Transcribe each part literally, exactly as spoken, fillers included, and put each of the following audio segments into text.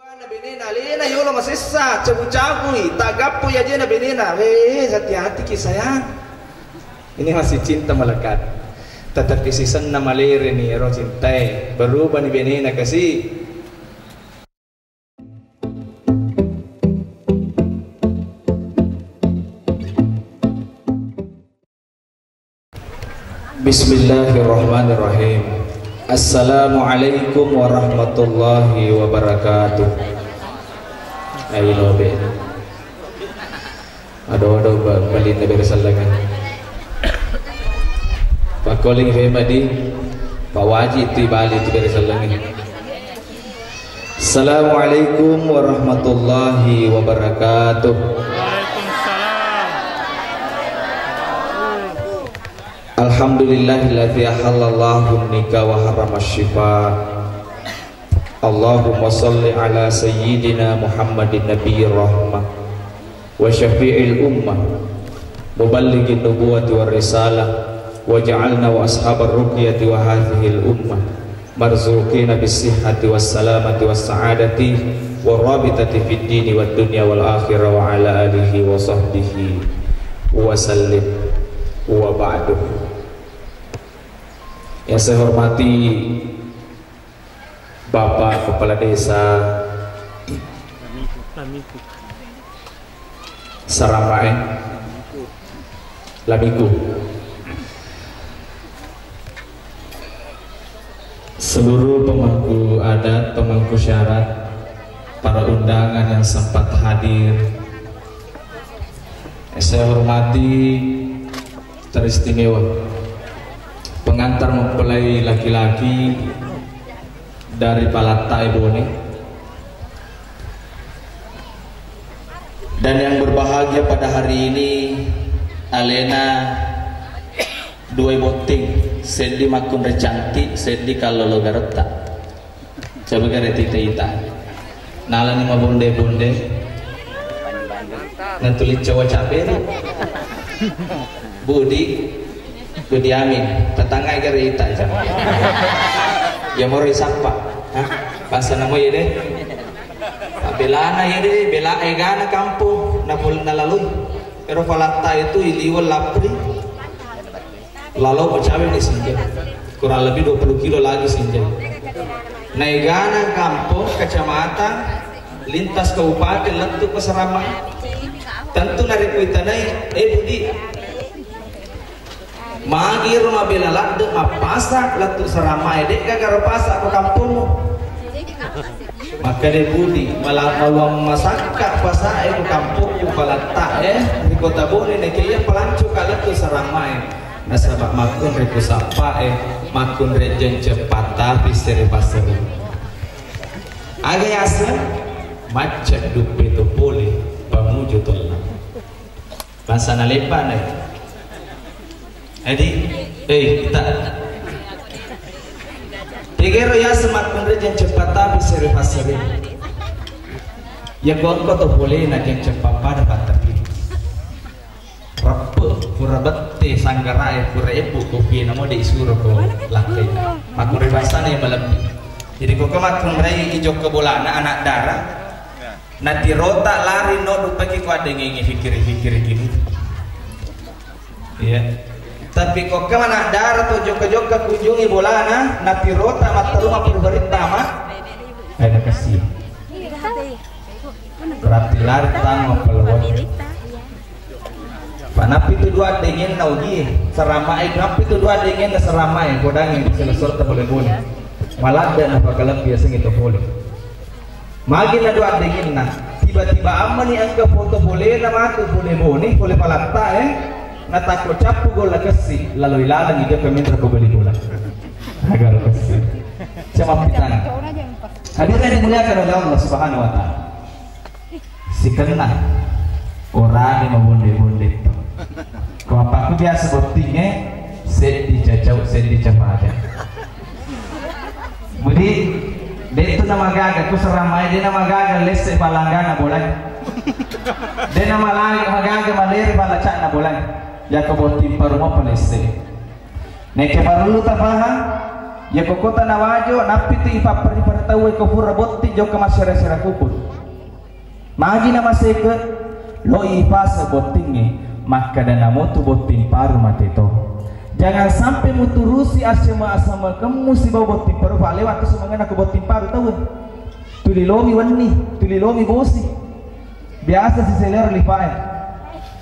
Bana benena alena yolo masessa, cabu-cabui, tagappu ajena benena. Weh, hati-hati ki sayang. Ini masih cinta melekat. Tetapi sisenna malere ni ero cintae, berubah ni benena kasi. Bismillahirrahmanirrahim. Assalamualaikum warahmatullahi wabarakatuh. Ayo lobe. Ado-ado ba-, balinna bere sellengnge. Pakkoling fema di Pak Waji tu bali tu bere sellengnge. Assalamualaikum warahmatullahi wabarakatuh. Waalaikumsalam. Alhamdulillahilladzi ahallallahu nikah wa harrama syifa. Allahumma salli ala sayyidina Muhammadin nabiyir rahmah wa syafi'il ummah, muballighin nubuwati war risalah, waj'alna wa ashabar ruqyati wa hadhihil ummah marzuqina bis sihhati was salamati was sa'adati wa rabitati fid dini wad dunya wal akhirah wa ala alihi wa sahbihi wa sallim, wa ba'du. Yang saya hormati Bapak Kepala Desa Saramae, Lamiku, seluruh pemangku adat, pemangku syarat, para undangan yang sempat hadir, yang saya hormati teristimewa pengantar mempelai laki-laki dari Palattae Bone. Dan yang berbahagia pada hari ini, alena dua botting, seddi makkunrai cantik, seddi kallolo garetta. Coba gare tita-ita. Nalani mabonde-bonde. Natuli coba cabe tu. Budi, Budi Amin, tetangga gare ita aja. Ya mau risappa. Hah? Bahasa nama ya deh. Belana ya deh, bela egana kampung, napul nalalui. Pero Palatta itu iliwal lapri. Lalo macawe ni sinjai. Kurang lebih dua puluh kilo lagi sinjai. Naegana kampung, kecamatan, lintas kabupaten lettu pasarama. Tentu narekko itanai, eh Budi, magi ro mabela ladde mappasa lettu saramae, de gaga ro pasa ko kampungmu. Makkeda Budi, mala-, maluang masakka pasae ku kampokku Palattae ri Kota Bone, nekia palancuka lettu saramae. Nasaba makkunrai ku sappae, makkunrai jenceng pattapi sere passereng. Aga yaseng? Macca duppe to pole, pamuju tolla. Bangsana leppa na. Edi, eh, kita. Tegero yaseng makkunrai jenceng pattapi sere passereng. Ya ko engko to polena jenceng pappada pattapi. Reppe, pura bette sanggarae, pura ebbu kopi namo de isuro ko lakkai. Makkunrai bangsana yang malebbi. Jadi ko ke makkunrai ijokka bolana anak dara. Natirota lari no dupaki ko addengengnge fikiri-fikiri kini. Iya. Tapi ko ke mana dara to jokka-jokka kunjungi bolana, natirota matteruma purbarita ma. Ada kasih. Berarti lari tama pelawat. Panappi tu dua dengenna ugi, seramae, nappi tu dua dengenna seramae, kodangi selesorta boleh-boleh. Maladde napakalebbi yasengnge to pole. Magi na dua dengenna, tiba-tiba ammani engka foto polena matu pole Bone, pole Palatta, eh. Natakko cappu golla kessi, laloi lalengi jokka minro ko beli bola. Agar kessi. Cuma pitana. Hadirin yang dimuliakan oleh Allah Subhanahu wa Ta'ala. Sikenna orane mabonde-bonde to. Ko apakku biasa bottingnge seddi cacau, seddi capada. Budi, de tu namagaga, ku seramae de namagaga lesse palanggana bolai. De namagaga malere palacana bolai. Yako botting parumapa lesse. Nekke parellu tapahang, Iya ko kota Nawajo, nappitu ipapperri-parri tauwe ko pura botting jokka massera-sera kubur. Magi namaseke, loi ipase bottingnge, makkeda namotu botting paru mate to. Jangan sampai muturusi asama-asamakemmu sibawa botting paru, fa lewat tu semangenna ko botting paru tauwe. Tuli lomi wenni, tuli lomi bosi. Biasa siselera lipae.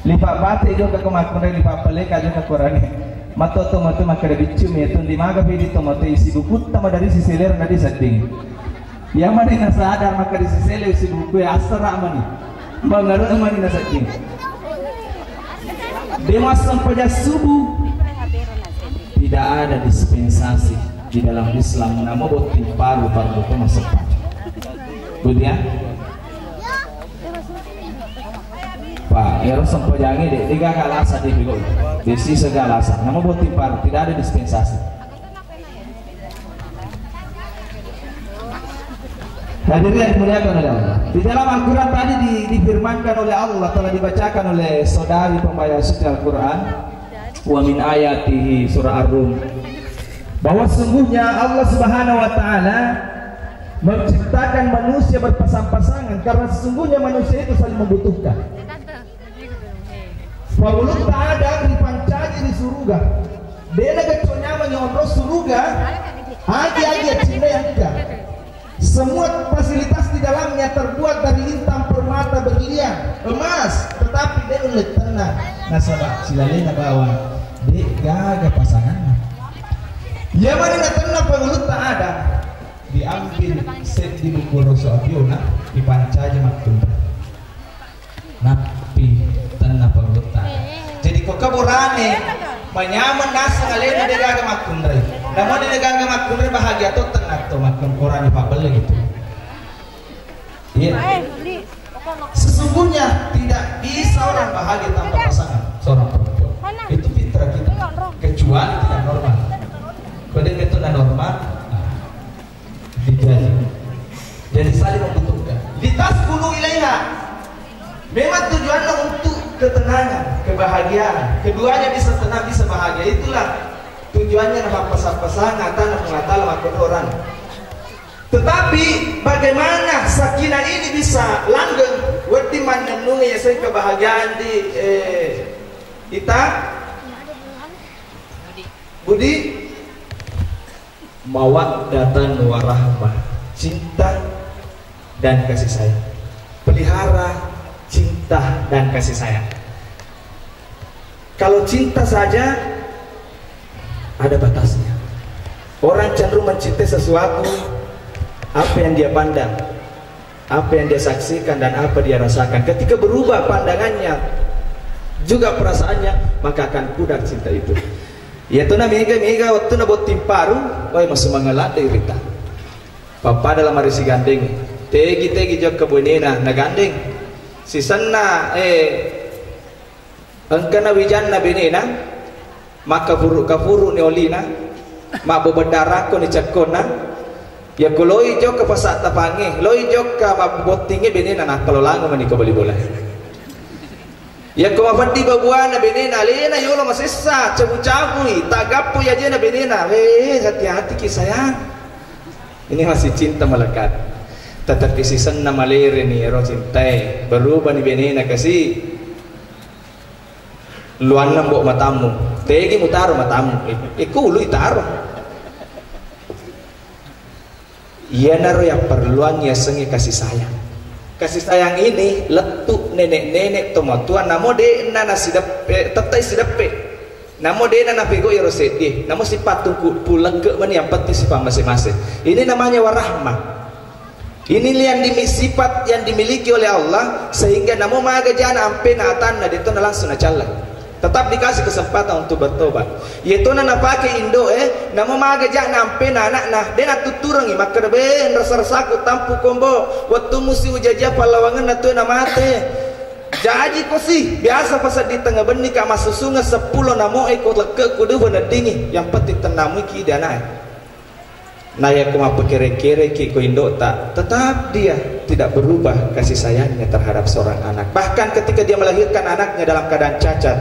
Lipa bate jokka ko makkunrai, lipa paleka jokka korane. Matto to mate makkeda biccu mi, tundi maga pidi to mate isi bukutta madari siselera nadi sedding. Iya mani nasadar makkeda sisele isi buku ya, assara mani. Mengerti mani nasedding. Dewa sempajang subuh. Tidak ada dispensasi di dalam Islam, namo botting paru fardu to massempajang. Kemudian, Pak, ero sempajangi de, de gaga lasa de bigo. Desi segala lasa. Namo botting paru, tidak ada dispensasi. Hadirin yang dimuliakan oleh Allah. Di dalam Al-Quran tadi di, difirmankan oleh Allah, telah dibacakan oleh saudari pembaca suci Al-Quran, wa min ayatihi, surah Ar-Rum, bahwa sungguhnya Allah Subhanahu wa Ta'ala menciptakan manusia berpasang-pasangan karena sesungguhnya manusia itu saling membutuhkan. Pangulutta Adam ripancaji ri suruga. Dena gacco nyameng yonro suruga, agi-agi cinna engka. Semua fasilitas di dalamnya terbuat dari intan permata berlian, emas, tetapi de ulle tenna. Nasaba silalena bawang de gaga pasanganna. Iya mani natenna pangulutta Adam, diambil seddi buku roso apiona, dipancaji makkunrai. Nappi tenna pangulutta. Jadi ko kaburane manyameng naseng alena de gaga makkunrai. Namo de gaga makkunrai, bahagia to tenna to makkun-, orang di pabelle gitu. Iya. Sesungguhnya tidak bisa orang bahagia tanpa pasangan seorang perempuan. Itu fitrah kita. Kecuali tidak normal. Kalau dia itu normal, nah, dijaji. Jadi saling membutuhkan. Litaskunu ilaiha. Memang tujuannya untuk ketenangan, kebahagiaan. Keduanya bisa tenang, bisa bahagia. Itulah tujuannya nafappasa-pasang atau Allah Taala makkodoran. Tetapi bagaimana sakinah ini bisa langgeng? Wedding mannennungi yaseng kebahagiaan di, eh, ita Budi. Mawaddatan warahmah, cinta dan kasih sayang. Pelihara cinta dan kasih sayang. Kalau cinta saja ada batasnya. Orang cenderung mencintai sesuatu apa yang dia pandang, apa yang dia saksikan dan apa dia rasakan. Ketika berubah pandangannya, juga perasaannya, maka akan pudar cinta itu. Iya tu na mega-mega waktu na botting paru, wai masumangala de rita. Pappada la marisi gandeng. Tegi-tegi jokka bonena na gandeng. Sisenna, eh, engkana wijanna benena, makkafuru-kafuru ni olina, mabbobeng darakko ni cekkonna. Yakko loi jokka pasa tapange, loi jokka mabbottinge benena, nakkalo lango mani ko bali bola. Yakko mapeddi babuana benena, alena yolo masessa, cabu-cabui, tagappo yajena benena. Weh, hati-hati ki sayang. Ini masih cinta melekat. Tetapi sisenna malere ni ero cintae, berubah ni benena kasi. Luanna mbok matammu, tegi mutaro matammu. Eh, eh, kului taro. Iyanaro yapparelluang yasengnge kasih sayang. Kasih sayang ini lettu nenek-nenek tomatoa, namo de'na nasideppe, tettai sideppe. Namo de'na napego iyaro seddie, namo sipatungku pulekke meni, yang penting sifat masing-masing. Ini namanya warahmah. Ini yang dimi-, sifat yang dimiliki oleh Allah, sehingga namo maga jana ampena atanna, de'to na langsung nacalla. Tetap dikasih kesempatan untuk bertobat. Iyatona napake indo'e, namo maga ja'na ampena ana'na, de' nattutturengi, makkeda, "Be, rasa-rasaku tampu kombo, wettummu si ujajia pallawangenna tue namate." Jaji kosi, biasa paseddi tengnga benni ka massusungeng seppulo namo'e ko lekke'ku, de' uweddingi, yang penting tennamuiki de' ana'e. Nayakko mappakere-kereki ko indo'ta, tetap dia tidak berubah kasih sayangnya terhadap seorang anak. Bahkan ketika dia melahirkan anaknya dalam keadaan cacat,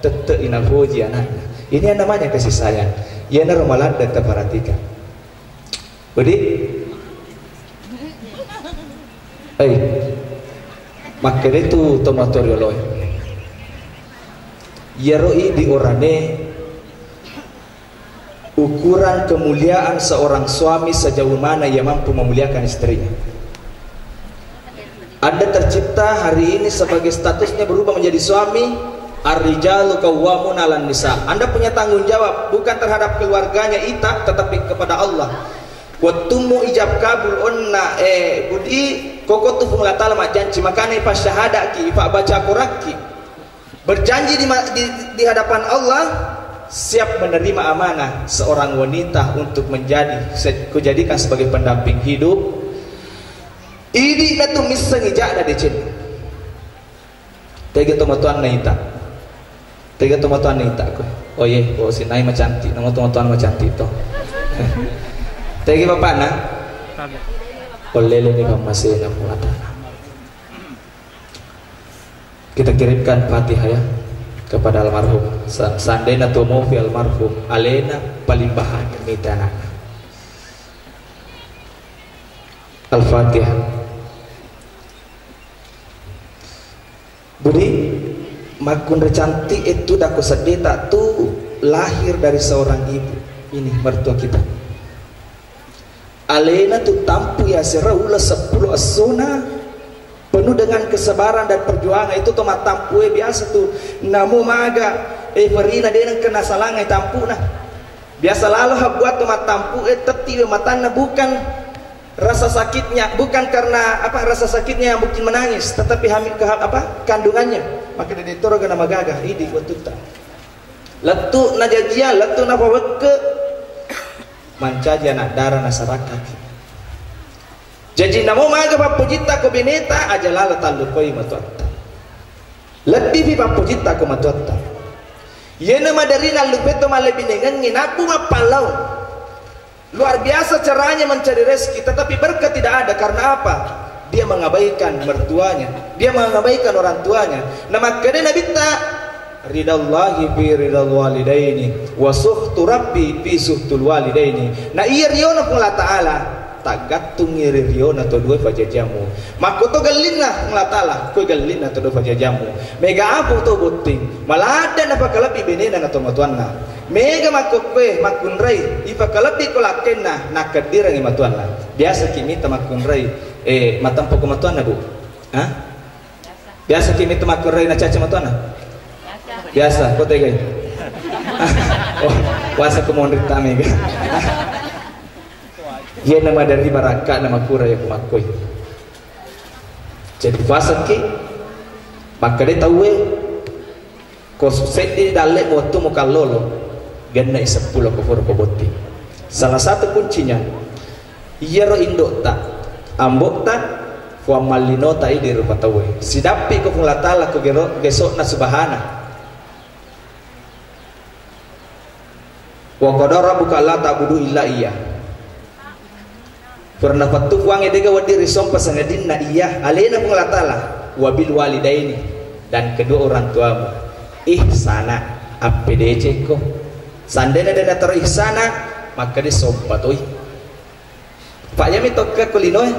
tetap inafoji anaknya. Ini yang namanya kasih sayang. Iyanaro maladde taperhatikan. Jadi, eh, makkeda tu tomatoa rioloe. Iyaro idi orane ukuran kemuliaan seorang suami sejauh mana ia mampu memuliakan istrinya. Anda tercipta hari ini sebagai statusnya berubah menjadi suami, ar-rijalu qawwamuna 'alan nisa. Anda punya tanggung jawab bukan terhadap keluarganya ita, tetapi kepada Allah. Wettummu ijab kabul onna, eh, budi, koko tu Puang Allah Ta'ala majjanci, makana ipasyahadaki, ipabaca Quranki. Berjanji di, ma- di, di hadapan Allah, siap menerima amanah seorang wanita untuk menjadi, se- kujadikan sebagai pendamping hidup. Idi natu misseng ijakna deceng. Tega tomatoanna ita. Tega tomatoanna ita ko. Oh ye, oh sinai macantik, namo tomatoanna macantik to. Tega bapakna. Ollele ni pammasena Puang Allah Ta'ala. Kita kirimkan Fatihah ya kepada almarhum. Sa- seandainya tuo mofi almarhum, alena paling bahagia mita anakna. Al-Fatihah. Budi, makkunrai cantik itu dako sedeta tu lahir dari seorang ibu. Ini mertua kita. Alena tu tampu ya sera ula seppulo essona, penuh dengan kesabaran dan perjuangan. Itu to matampu e biasa tu namo maga, eh, perina deneng kena salangai tampuna. Biasa lalo ha buat to matampu e tetti matanna, bukan rasa sakitnya, bukan karena apa rasa sakitnya yang bikin menangis, tetapi hamil ke apa kandungannya. Maka dia toro gana magaga idi waktu ta. Lettu najajia, lettu napawekke, mancaji anak dara nasarakkaki. Jaji namo maga pappojitta ko beneta, aja lalo tallupoi matuatta. Lebbipi pappojitta ko matuatta. Yena maderi nallupe to malebinengengngi nabbu mappallau. Luar biasa caranya mencari rezeki, tetapi berkat tidak ada. Karena apa? Dia mengabaikan mertuanya, dia mengabaikan orang tuanya. Nah, makkeda Nabitta, "Ridallahi fi ridal walidaini, wa suhtu rabbi fi suhtul walidaini." Nah, iya riona Puang Allah Ta'ala, taggattungi ri riona to dua pajajamu. Makko to gellinna Puang Allah Ta'ala, ko gellinna to dua pajajamu. Mega apu to botting, maladda napakalebbi benena na to matuanna. Mega makkokkoe makkunrai, ipakalebbi ko lakkenna, nakkeddirengngi matuanna. Biasa ki mita makkunrai, eh, matempo ko matuanna, Bu? Hah? Biasa ki mita makkunrai nacaca matuanna? Biasa, ko tegai? Oh, puasa ko monri ta mega. Yena maderi barakka na makkurai ko makkoi. Jadi puasa ki, makkeda tauwe, Ko seddi dalle wettu mukallolo, genne'i seppulo ko furo ko botting. Salah satu kuncinya, iyaro indo'ta, ambo'ta, fuang mallinota idi rupa tauwe. Sidappi ko Puang Allah Ta'ala ko gero-, geso'na subahana. Wa qada rabbuka alla ta'budu illa iyyah. Purana fattu Puangnge dega wedding risompa sangadinna iya, alena Puang Allah Ta'ala, wa bil walidaini, dan kedua orang tuamu, ihsana, appedecekko. Sandena dena tero ihsana, makkeda sompa toi. Pak yami tokka ko linoe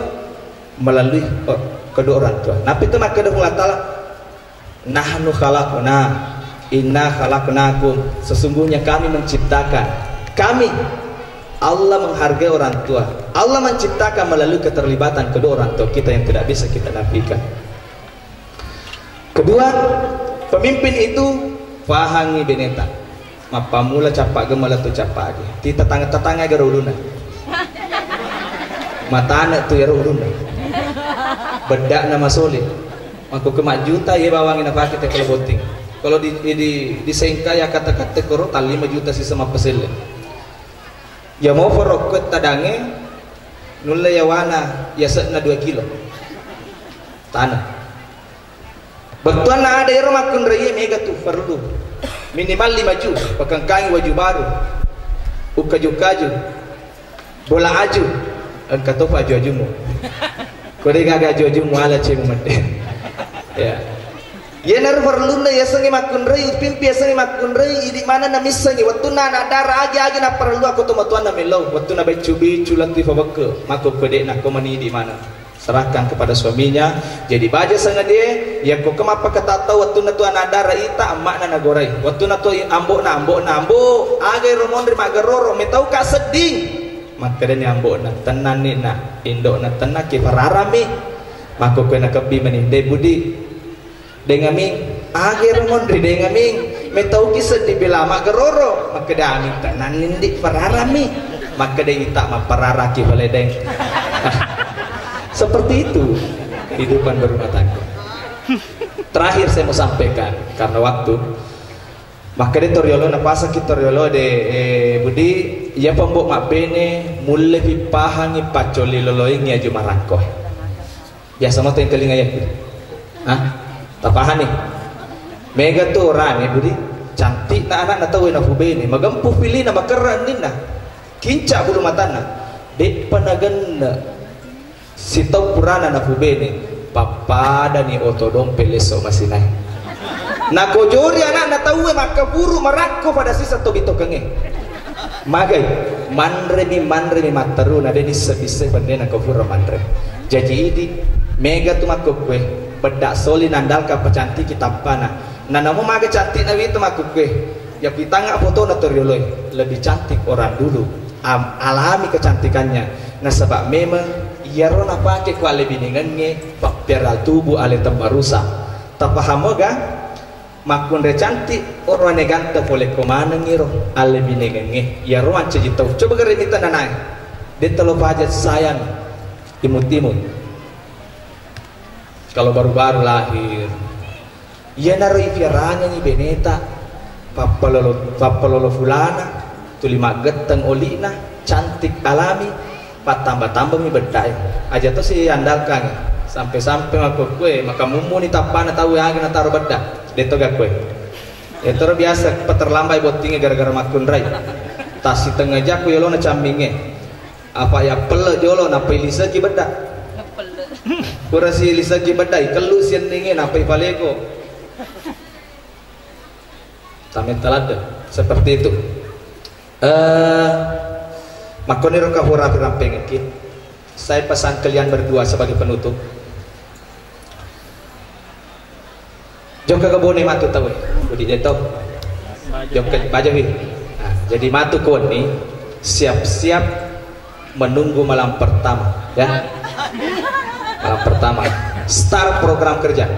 melalui, oh, kedua orang tua. Napi tu makkeda Puang Allah Ta'ala, "Nahnu khalaqna, inna khalaqnakum." Sesungguhnya kami menciptakan. Kami, Allah menghargai orang tua. Allah menciptakan melalui keterlibatan kedua orang tua kita yang tidak bisa kita nafikan. Kedua, pemimpin itu fahangi beneta. Mappammula cappa gemmala tu cappa age. Ti tatang-, tatanga garo ulunna. Matane tu yaro ulunna. Beddakna masole. Makko ke majjuta ye bawangi napake te kalau botting. Kalau di, di, di, disengka ya kata-kata koro tallima juta sisa mappaselle. Ya mau forokko tadange nulle yawana yase'na dua kilo. Tanah. Bettuanna ada ero makkunraie mega tu perlu. Minimal lima ju, pakengkangi waju baru. Ukkaju-kaju. Bola aju. Engka topa aju-ajumu. Kode gaga aju-ajumu ala cemu medde. Ya. Iyanaro parellunna yasengnge makkunrai, upimpi yasengnge makkunrai, idi manenna missengngi wettunna anak dara agi-agi napparellu akko tomatoanna mellau, wettunna beccu-beccu lettu ifabekke, makko kode'na ko mani idi maneng. Serahkan kepada suaminya. Jadi baja sangadie, yakko kemappa katattau wettunna tu anak dara ita, amma'na nagorai. Wettunna tu ambo'na, ambo'na, ambo', aga ero monri maggeroro, metau ka sedding. Makkedani ambo'na, tennanni nak, indo'na tennaki fararami. Makko koe nakebbi mani, de Budi. Deng Aming, aga ero monri Deng Aming, metauki seddi bela maggeroro, makkeda Aming, tennanni ndi fararami, makkeda ita mappararaki fale Deng. Seperti itu kehidupan berumah tangga. Terakhir saya mau sampaikan, karena waktu, makkeda toriolo, napasaki toriolo de, eh, Budi, iya pembo mabbene, mulle pipahangi paccoli loloingi aju marakko. Biasa mo tengkalinga ya. Hah? Tapahani? Mega tu orane Budi, cantikna anakna tau na fubene, magempu filina, makerra enninna, kinca bulu matanna, de'pa nagenne sitau purana na fubene, pappadani oto dompe lesso masinai. Nakojori anakna tauwe makkapuru marakko pada sisa tobi tokengnge. Magai, manremi, manremi matteru, na de nisseng-nisseng bennena ko fura manre. Jaji idi, mega tu makkukkue, bedda soli nandalka pacantiki tappana. Na namo maga cantikna witu makkukkue, ya kuitanga fotona torioloi, lebih cantik orang dulu. Am-, alami kecantikannya. Nasaba memang iyaro napake ku ale binengengnge, pappiara tubuh ale temmarusa. Tapaham moga? Makkunrai cantik, oroane ganteng pole ko manengngi ro alle binengengnge. Iyaro mancaji tau. Coba gare mita nanae. De telo pajat sayang imut-imut. Kalau baru-baru lahir, iyanaro ifiarangengi beneta, pappalolo, pappalolo fulana, tuli maggetteng oli'na, cantik alami, pattamba-tambami beddae. Aja to siandalkangi, sampe-sampe makkukkue, maka mummuni tappana tau aga nataro bedda, de to gakkue. Yatoro biasa paterlambai bottingnge gara-gara makkunrai. Tassitengnga jakku yolona cammingnge. Apa ya pelle jolo nappai liseki bedda. Pura si liseki bedda, ikellu sienningnge nappai paleko. Tametta ladde, seperti itu. Eh, makkoniro ka fura firampengekki. Saya pesan kalian berdua sebagai penutup. Jokka gabone matu tau. Budi de to. Jokka baja wi. Nah, jadi matu koni siap-siap menunggu malam pertama, ya. Malam pertama. Start program kerja.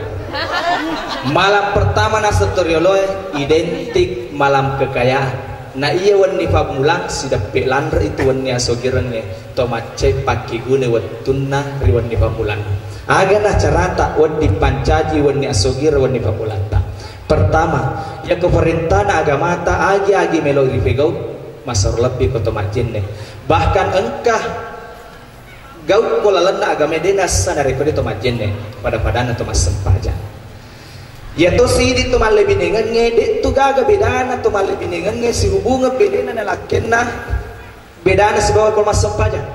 Malam pertama naseng torioloe identik malam kekayaan. Na iya wenni pammulang sideppe lanre itu wenni asogirengnge to maccappakki gune wettunna ri wenni pammulang. Agana carata wedding pancaji wenni asogireng wenni pammulanta. Pertama, yako parentana agamata agi-agi melo ripegau, masero lebbi ko to majjenne. Bahkan engka gau ko lalenna agama de nassa narekko de to majjenne, pada-padanna to massempajang. Iya to sidi to mallebinengengnge, de tu gaga bedana to mallebinengengnge sihubungeng bedena na lakkenna, bedana sibawa ko massempajang.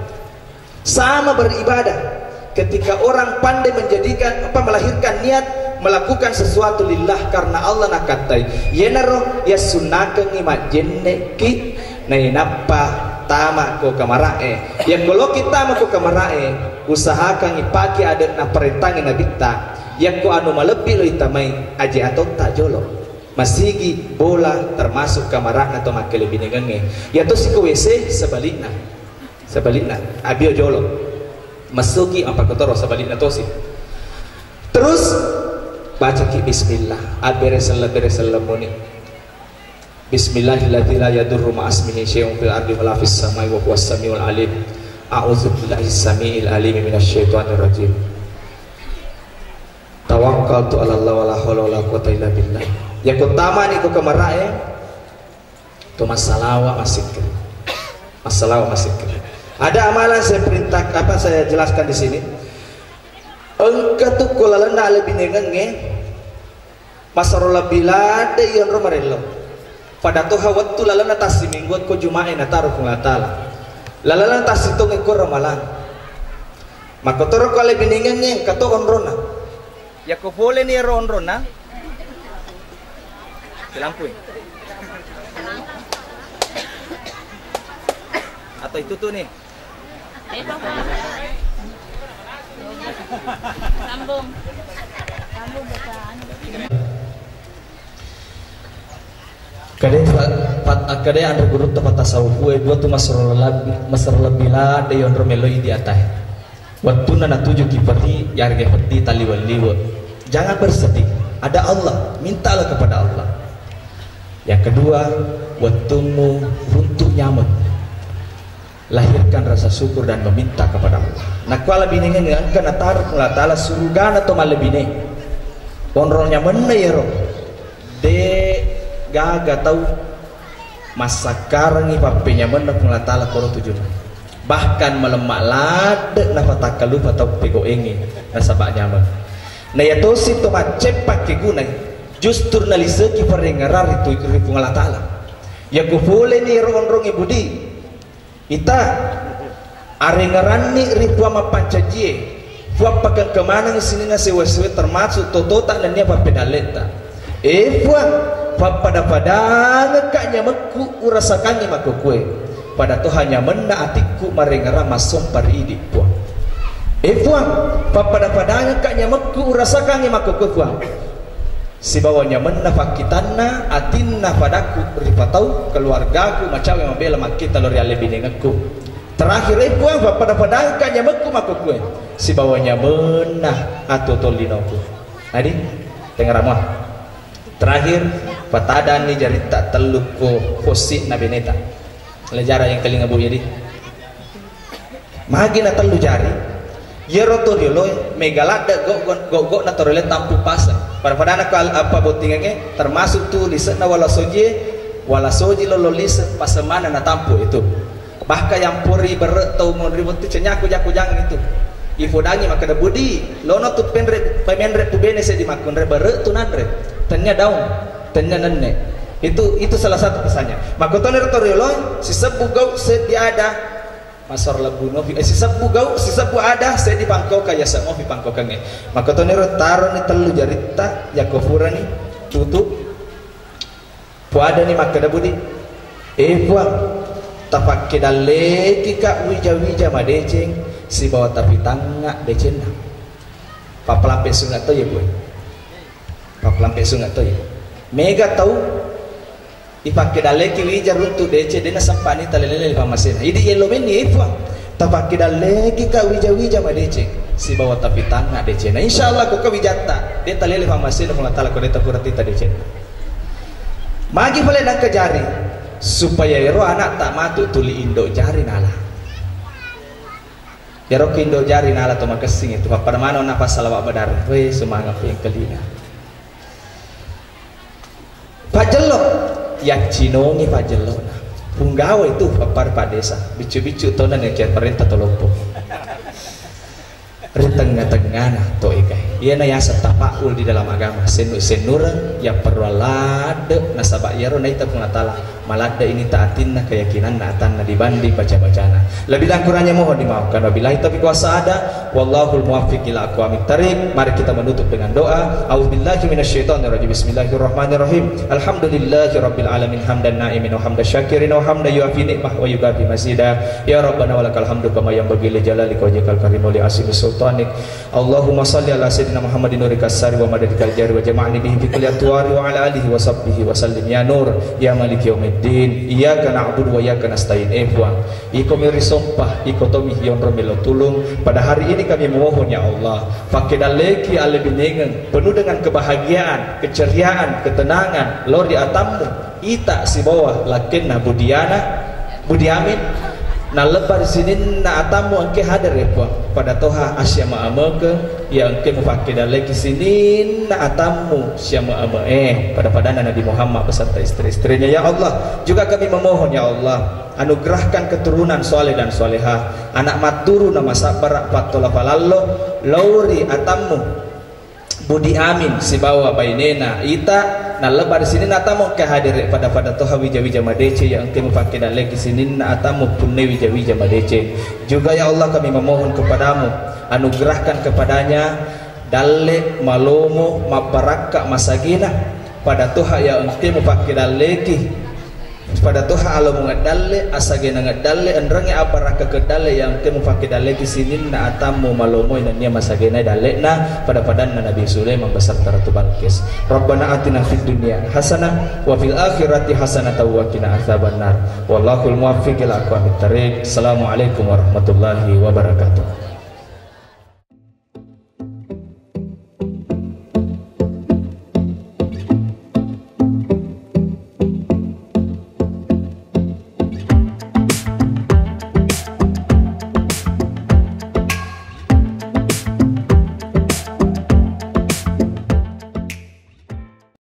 Sama beribadah. Ketika orang pandai menjadikan, apa, melahirkan niat melakukan sesuatu lillah karena Allah nakattai, yenaro yassunnakengngi majjenneki nainappa tama ko kamara'e. Yakko loki tama ko kamara'e, usahakangngi pake ade'na parentangngi nabitta. Yakko anu malebbi lo itamai, aje atotta jolo. Masigi, bola, termasuk kamara'na to makkelebinengengnge. Yatosi ko W C sebalikna. Sebalikna, abio jolo. Massuki apa kotoro sebalikna tosi. Terus bacaki bismillah, abbere selle-bere selle muni. Bismillahilladzi la yadurru ma'asmihi syai'un fil ardi wala fis samai wa huwas samiul alim. A'udzu billahi samiil alim minasy syaithanir rajim. Tawakkaltu 'alallah wala haula wala quwwata illa billah. Yakko tamani ko kamara'e, to massalawa massikkiri. Massalawa massikkiri. Ada amalan saya perintah, apa, saya jelaskan di sini. Engka tu ko lalenna alebinengengnge, masero lebbi ladde iyonro marello. Pada toha wettu lalenna tassimingguang ko Juma'e nataro Puang Allah Ta'ala. Lalenna tassitongnge ko Ramalang. Makkotoro ko alebinengengnge engka to onronna. Yakko poleni ero onronna, Lampu. Atau itu tuh nih. Sambung. Sambung baca anu. Kade fa-, pat-, kade anre gurutta patasawufu e, dua tu masro lebbi, masro lebbi la de yonro meloi di atai. Wettunna natuju ki perri, yarega peddi taliwe-liwe. Jangan bersedih. Ada Allah, mintalah kepada Allah. Yang kedua, wettummu runtuh nyameng. Lahirkan rasa syukur dan meminta kepada Allah. Nakuala binengengnge engka nataro Allah Ta'ala surugana to mallebine. Onrong nyamenna yero. De gaga tau massakkarengngi pappenyamenna Puang Allah Ta'ala koro tujunna. Bahkan malemma ladde napatakkalupa tau pegoengngi nasaba nyameng. Na yatosi to macceppa kegunai justru naliseki parengngerang ri tu-, ri Puang Allah Ta'ala. Yako poleni ero onrongnge budi, Ita, arengeranni ri Puang mappancajie, Puang pakengke maneng sininna sewa-sewa termasuk totota nennia pappedalletta. E Puang, pappada-padangekka nyamekku urasakangngi makkokkoe. Pada toha nyamenna atikku marengerang massompa ri idi Puang. E Puang, pappada-padangekka nyamekku urasakangngi makkokkoe Puang. Sibawa nyamenna pakkitanna atinna padaku ripatau keluargaku macawe mabela makkita lao ri ale binengekku. Terakhir e Puang, pappada-padangka nyamekku makkokkoe sibawa nyamenna atuo tolinoku. Adi, tengeramo. Terakhir, patadanni jaritta tellu ko fossi'na beneta. Lejara yang kelinga bu jadi. Magi na tellu jari, iyaro to rioloe mega ladde goggo-, goggo'na to rioloe tampu paseng. Pada-padana ko al-, apa bottingengnge, termasuk tu lise'na wala sojie, wala soji lolo lise paseng maneng na tampu itu. Bahkan yang pori berre tau monri wettu cenyaku jaku jangan itu. Ifodangi makkeda, "Budi, lono tu penre, pemenre pubene seddi makkunre berre tu nanre. Tennia daung, tennia nenne." Itu, itu salah satu pesannya. Makkotoni ro to rioloe, sisebbu gau seddi ada, Masor lebbu nofi, eh, sisebbu gau, sisebbu ada, seddi pangkokang, yaseng mofi pangkokangnge. Makkotoniro taroni tellu jaritta, yakko furani tutup. Puadani makkeda budi, "E Puang, tapakkedallekika wija-wija madeceng sibawa tapitangnga decenna." Pappelampe sunga to ye, Bu. Pappelampe sunga to ye. Mega tau Ipakkedalleki wija runtu deceng, de naseppani talelele ri pammasena. Idi yello menni, "E Puang, tapakkedallekika wija-wija madeceng sibawa tapitangnga decenna. Insya Allah, ko ke wijatta, de talele pammasena Puang Allah Ta'ala, ko de tapura tita decenna." Magi pale nangka jari, supaya ero anakta matu tuli indo jari nala. Ero indo jari nala to makessing itu, pappada maneng na pasalawa badar. Weh, semangat pengkelinga. Pajjello, yaccinongi pajjellona. Punggawa itu, pappar Pak Desa. Biccu-biccu tona ne ke parenta to loppo. Ri tengnga-tengngana to egae. Iyana yaseng tafaul di dalam agama. Sennu-sennureng, yapperlu ladde, nasaba iyaro naita Puang Allah Ta'ala. Maladde ini taatinna, keyakinanna, atanna dibanding baca-bacana. Lebih dan kurangnya mohon dimaafkan. Wabillahi taufiq wassaada. Wallahul muwaffiq ila aqwamit thariq. Mari kita menutup dengan doa. A'udzubillahi minasyaitonirrajim. Bismillahirrahmanirrahim. Alhamdulillahi rabbil alamin, hamdan na'imin wa hamdan syakirin wa hamdan yuafi ni'mah wa yukafi mazida. Ya Rabbana walakal hamdu kama yanbaghi li jalalika wajhikal karim wa li azimi sultanik. Allahumma salli ala sayyidina Muhammadin nurika sari wa madadikal jari wa jama'ni bihi fi kulli atwari wa ala alihi wa sahbihi wa sallim. Ya Nur, ya Malik yaumiddin, iyyaka na'budu wa iyyaka nasta'in. Eh Puang, iko mi risompa, iko tomi yonro melo tulung. Pada hari ini kami memohon ya Allah, pakkedalleki ale binengeng penuh dengan kebahagiaan, keceriaan, ketenangan, lao ri atammu. Ita sibawa lakkenna Budiana, Budi Amin, nallebba ri sininna atammu engke hadir ya Puang. Pada toha asyama ameke, ya engke mupakkedalleki sininna atammu syama ame, eh, pada-padana Nabi Muhammad beserta istri-istrinya. Ya Allah, juga kami memohon ya Allah, anugerahkan keturunan soleh dan solehah, anak matturu na masabbara, pattola palallo, lao ri atammu. Budi Amin sibawa bainena Ita, nallebba ri sininna atammu engka hadere, pada-pada toha wija-wija madeceng ya engka mupakkedalleki sininna atammu punne wija-wija madeceng. Juga ya Allah kami memohon kepadamu, anugerahkan kepadanya dalle malomo mabbarakka masagena, Pada toha iya engke mupakke dalleki. Pada toha alo mungeddalle, asagena ngeddalle, enrengnge abbarakka keddalle iya engke mupakke dalleki sininna atammu malomoi nennia masagenai dalle'na pada-padanna Nabi Sulaiman beserta Ratu Balqis. Rabbana atina fid dunya hasanah wa fil akhirati hasanatan wa qina adzabannar. Wallahul muwaffiq ila aqwamit thariq. Assalamualaikum warahmatullahi wabarakatuh.